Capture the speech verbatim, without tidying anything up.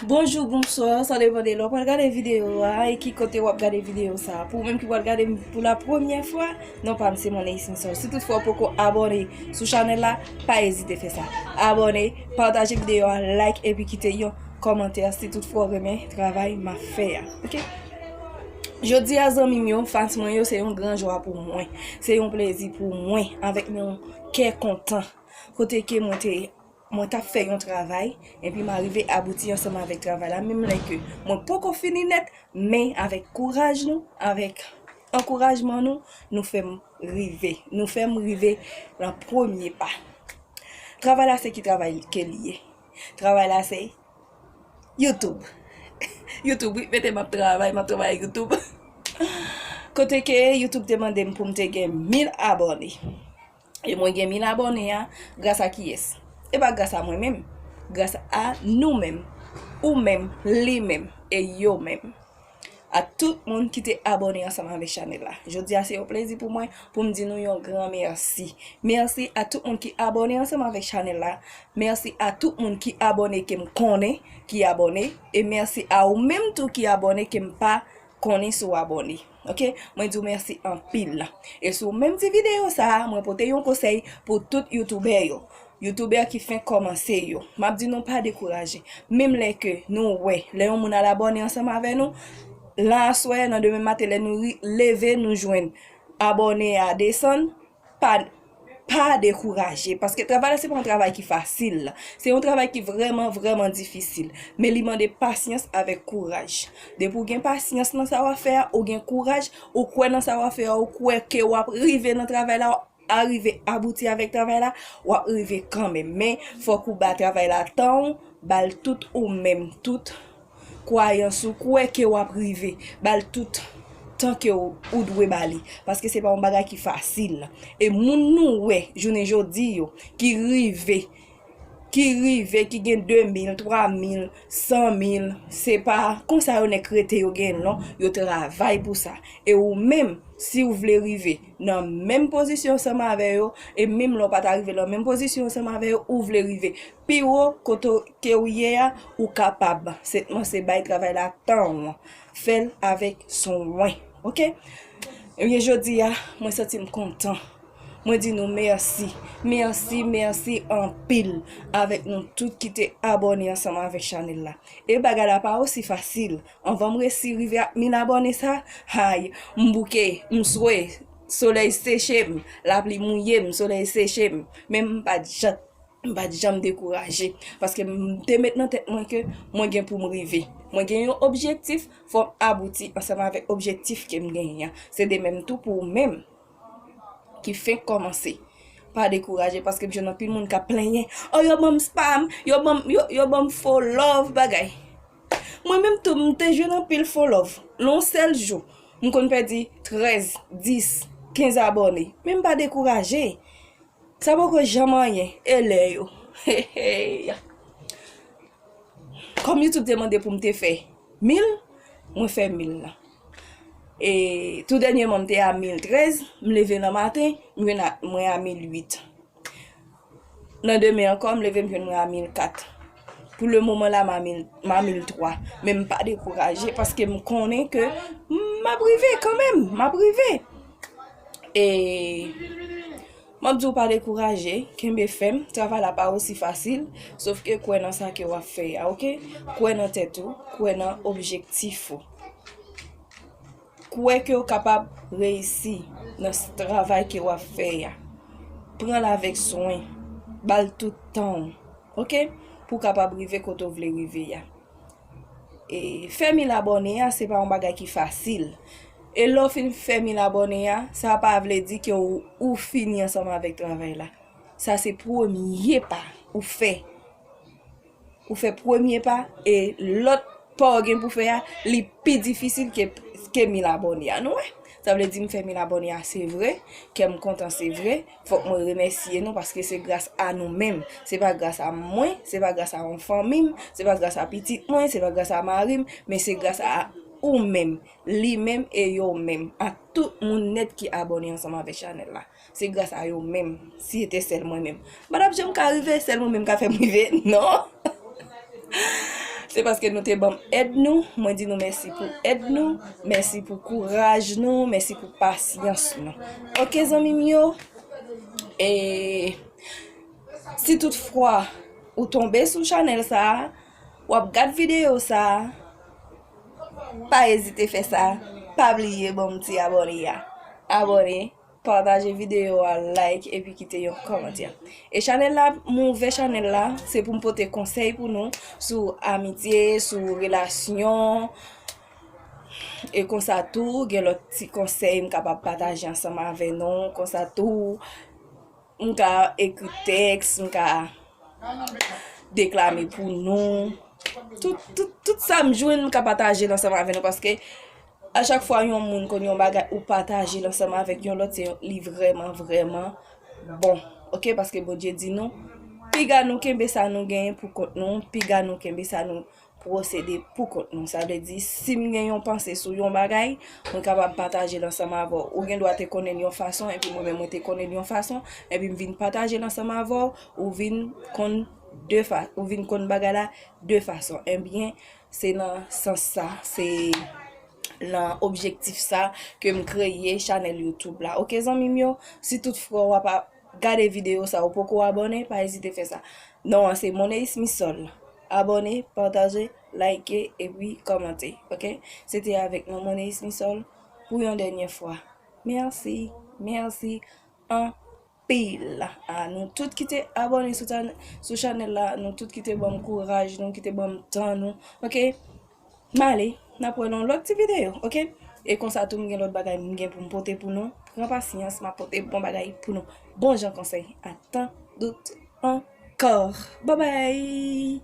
Bonjou, bonswa, sa depann de lè w pral gade videyo a e ki kote w ap gade videyo sa a. Pou ou menm ki pral gade m pou la premyè fwa, non pa m se Money Essential. Si toutfwa w poko abòne sou chanèl la, pa ezite fè sa. Abòne, pataje videyo a, like epi kite yon kòmantè si toutfwa w renmen travay m ap fè a. Oke? Jodi a, zanmi m yo, fans mwen yo, se yon gran jwa pou mwen. Se yon plezi pou mwen, avèk yon kè kontan. Kote ke mwen te, mwen t ap fè yon travay, epi m arive abouti ansanm avèk travay la, menm lè ke mwen poko fini nèt, men avèk kouraj nou, avèk ankourajman nou, nou fè m rive. Nou fè m rive nan premye pa. Travay la se ki travay ke li ye? Travay la se YouTube. YouTube, wi, mete m ap travay, m ap travay YouTube. Kote ke YouTube te mande m pou m te gen mil abòne. E mwen gen mil abòne a, gras a kiyès? E pa gras a mwen menm. Gras a nou menm. Ou menm, li menm, e yo menm. A tout moun ki te abòne ansanm avèk chanèl la. Jodi a se yon plezi pou mwen pou m di nou yon gran mèsi. Mèsi a tout moun ki abòne ansanm avèk chanèl la. Mèsi a tout moun ki abòne ke m konnen ki abòne. E mèsi a ou menm tou ki abòne ke m pa konnen si w abòne. Oke? Mwen di w mèsi anpil. E sou menm ti videyo sa a, mwen pote yon konsèy pou tout youtubè yo. Youtubè ki fenk kòmanse yo. M ap di nou pa dekouraje. Menm lè ke nou wè, lè yon moun al abòne ansanm avè nou, lan aswè, nan demen maten, lè nou ri- leve, nou jwenn abòne a desann, pa, pa dekouraje. Paske travay la, se pa yon travay ki fasil. Se yon travay ki vrèman, vrèman difisil. Men li mande pasyans avèk kouraj. Depi w gen pasyans nan sa w ap fè a, ou gen kouraj, ou kwè nan sa w ap fè a, ou kwè ke w ap rive nan travay la, w ap arive abouti avèk travay la, w ap rive kanmenm. Men, fòk ou ba travay la tan w, ba l tout ou menm, tout kwayans ou, kwè ke w ap rive, ba l tout tan ke w, ou dwe ba li. Paske se pa yon bagay ki fasil. E moun nou wè, jounen jodi yo, ki rive, ki rive, ki gen de mil, twa mil, san mil, se pa konsa yo nèk rete yo gen, non, yo travay pou sa. E ou menm, si w vle rive nan menm pozisyon ansanm avè yo, e menm lè w pa ta rive nan menm pozisyon ansanm avè yo, ou vle rive pi wo kote ke w ye a, ou kapab. Sèlman se bay travay la tan w. Fè l avèk swen. Oke? Ebyen, jodi a, mwen santi m kontan. Mwen di nou mèsi. Mèsi, mèsi anpil avèk nou tout ki te abòne ansanm avèk chanèl la. E bagay la pa osi fasil. Anvan m resi rive ak mil abòne sa, hay, m bouke, m swe, solèy seche m, lapli mouye m, solèy seche m. Men m pa t janm, m pa t janm dekouraje. Paske m te met nan tèt mwen ke mwen gen pou m rive. Mwen gen yon objektif, fò m abouti ansanm avèk objektif ke m genyen an. Se de menm tou pou ou menm ki fenk kòmanse. Pa dekouraje, paske m jwenn anpil moun k ap plenyen. Oh, yo ban m spam, yo ban m, yo, yo ban m fo love, bagay. Mwen menm tou, m te jwenn anpil fo love. Nan yon sèl jou, m konn pèdi trèz, dis, kenz abòne. Men m pa dekouraje. Sa poko janm anyen. E lè yo. Hey, hey. Kòm YouTube te mande pou m te fè mil, mwen fè mil lan. E tou dènyèman, m te a mil trèz, m leve nan maten, m jwenn a, mwen a mil uit. Nan demen ankò, m leve, m jwenn mwen a mil kat. Pou le moman la, m a mil, m a mil twa. Men m pa dekouraje paske m konnen ke m ap rive kanmenm, m ap rive. E m ap di w pa dekouraje, kenbe fèm, travay la pa osi fasil, sòf ke kwè nan sa ke w ap fè a, oke? Kwè nan tèt ou, kwè nan objektif ou. Kwè ke w kapab reyisi nan s- travay ke w ap fè a. Pran l avèk swen, ba l tout tan w, oke? Pou w kapab rive kote w vle rive a. E fè mil abòne a, se pa yon bagay ki fasil. E lè w fin fè mil abòne a, sa pa vle di ke w, ou fini ansanm avèk travay la. Sa se premye pa ou fè. Ou fè premye pa, e lòt pa w gen pou fè a, li pi difisil ke, ke mil abòne a. Nou wè? Sa vle di m fè mil abòne a, se vre. Kè m kontan, se vre. Fòk mwen remèsye nou paske se gras a nou menm. Se pa gras a mwen, se pa gras a yon fanmi m, se pa gras a pitit mwen, se pa gras a mari m, men se gras a ou menm, li menm e yo menm, a tout moun nèt ki abòne ansanm avèk chanèl la. Se gras a yo menm. Si se te sèl mwen menm, m pa t ap janm ka rive, sèl mwen menm ka fè m rive, non. Se paske nou te ban m èd nou, mwen di nou mèsi pou èd nou, mèsi pou kouraj nou, mèsi pou pasyans nou. Oke, zanmi m yo, e si toutfwa ou tonbe sou chanèl sa a, w ap gad videyo sa a, pa ezite fè sa, pa bliye ban m ti abòne a. Abòne, pataje videyo a, like, epi kite yon kòmantè. E chanèl la, m ouvè chanèl la, se pou m pote konsèy pou nou sou amitye, sou relasyon. E konsa tou, gen lòt ti konsèy m kapab pataje ansanm avè nou. Konsa tou, m ka ekri tèks, m ka deklame pou nou. Tout, tout, tout sa m jwenn, m ka pataje l ansanm avè nou, paske a chak fwa yon moun konn yon bagay, ou pataje l ansanm avèk yon lòt, se yon, li vrèman, vrèman bon. Oke, paske Bondye di nou, piga nou kenbe sa nou genyen pou kont nou, piga nou kenbe sa nou posede pou kont nou. Sa vle di, si m gen yon panse sou yon bagay, mwen kapab pataje l ansanm avè w. Ou gen dwa te konnen l yon fason, epi mwen menm mwen te konnen l yon fason, epi m vin pataje l ansanm avè w, ou vin konn de fa, ou vin konn bagay la de fason. Ebyen, se nan sans sa, se nan objektif sa ke m kreye chanèl YouTube la. Oke, zanmi m yo, si toutfwa w ap gade videyo sa, ou poko abòne, pa ezite fè sa. Non an se Moneis Misol. Abòne, pataje, like, epi kòmante. Oke? Se te avèk nou, Moneis Misol, pou yon dènyè fwa. Mèsi, mèsi anpil. A nou tout ki te abòne sou, sou chanèl la, nou tout ki te ban m kouraj nou, ki te ban m tan nou. Oke? M ale, n ap wè nan lòt ti videyo, oke? E konsa tou, m gen lòt bagay m gen pou m pote pou nou. Pran pasyans, m ap pote bon bagay pou nou. Bon jan konsèy. A tan dout ankò. Babay!